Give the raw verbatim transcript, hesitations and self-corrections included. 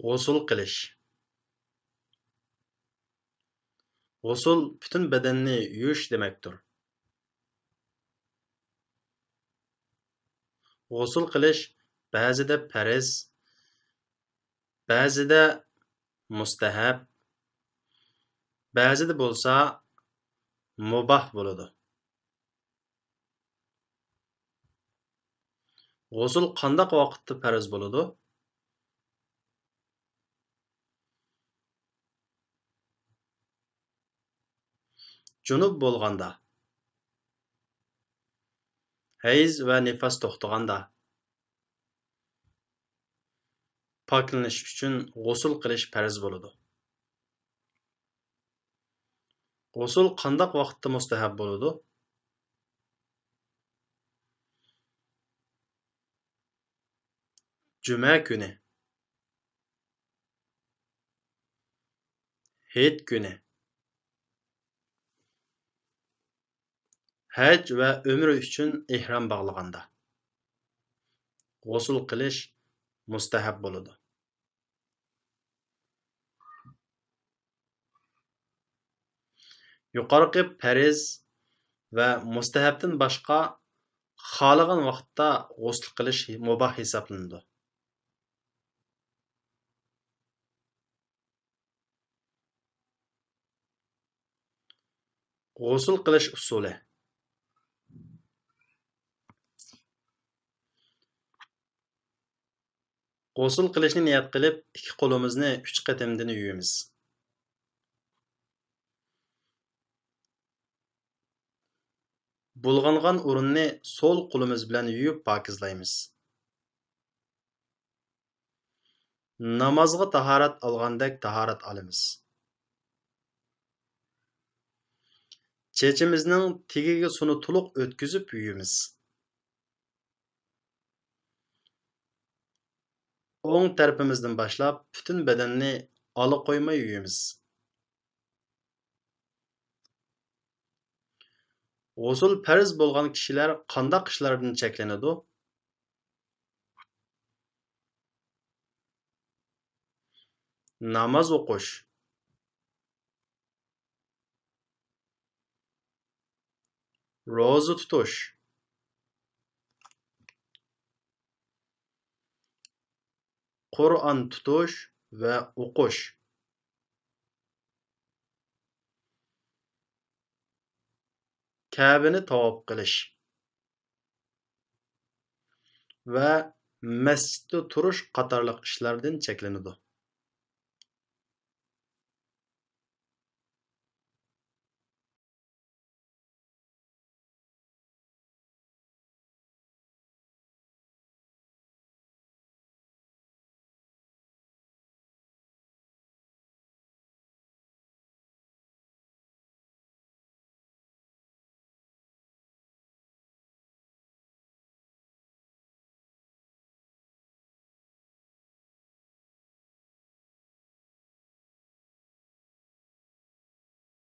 غۇسۇل قىلىش. غۇسۇل پۈتۈن بەدەننى يۇيۇش دېمەكتۇر. غۇسۇل قىلىش بەزىدە پەرز، بەزىدە مۇستەھەب، بەزىدە بولسا مۇباھ بولىدۇ. غۇسۇل قانداق ۋاقىتتا پەرز بولىدۇ؟ جۇنۇپ بولغاندا، ھەيز ۋە نىفاس توختىغاندا، پاكلىنىش ئۈچۈن غۇسۇل قىلىش پەرز بولىدۇ. غۇسۇل قانداق ۋاقىتتا مۇستەھەب بولىدۇ؟ جۈمە كۈنى، ھېيت كۈنى، ھەج ۋە ئۆمرە ئۈچۈن ئېھرام باغلىغاندا غۇسۇل قىلىش مۇستەھەب بولىدۇ. يۇقىرىقى پەرز ۋە مۇستەھەبتىن باشقا خالىغان ۋاقىتتا غۇسۇل قىلىش مۇباھ ھېسابلىنىدۇ. غۇسۇل قىلىش ئۇسۇلى. غۇسۇل قىلىشنى نىيەت قىلىپ، ئىككى قولىمىزنى ئۈچ قېتىمدىن يۇيىمىز. بۇلغانغان ئورۇننى سول قولىمىز بىلەن يۇيۇپ پاكىزلايمىز. نامازغا تاھارەت ئالغاندەك تاھارەت ئالىمىز. چېچىمىزنىڭ تېگىگە سۇنى تولۇق ئۆتكۈزۈپ يۇيىمىز. ئوڭ تەرىپىمىزدىن باشلاپ پۈتۈن بەدەننى ئالا قويماي يۇيىمىز. غۇسۇل پەرز بولغان كىشىلەر قانداق ئىشلاردىن چەكلىنىدۇ؟ ناماز ئوقۇش، روزا تۇتۇش، قۇرئان تۇتۇش ۋە ئوقۇش، كەبىنى تاۋاپ قىلىش ۋە مەسچىتتە تۇرۇش قاتارلىق ئىشلاردىن چەكلىنىدۇ.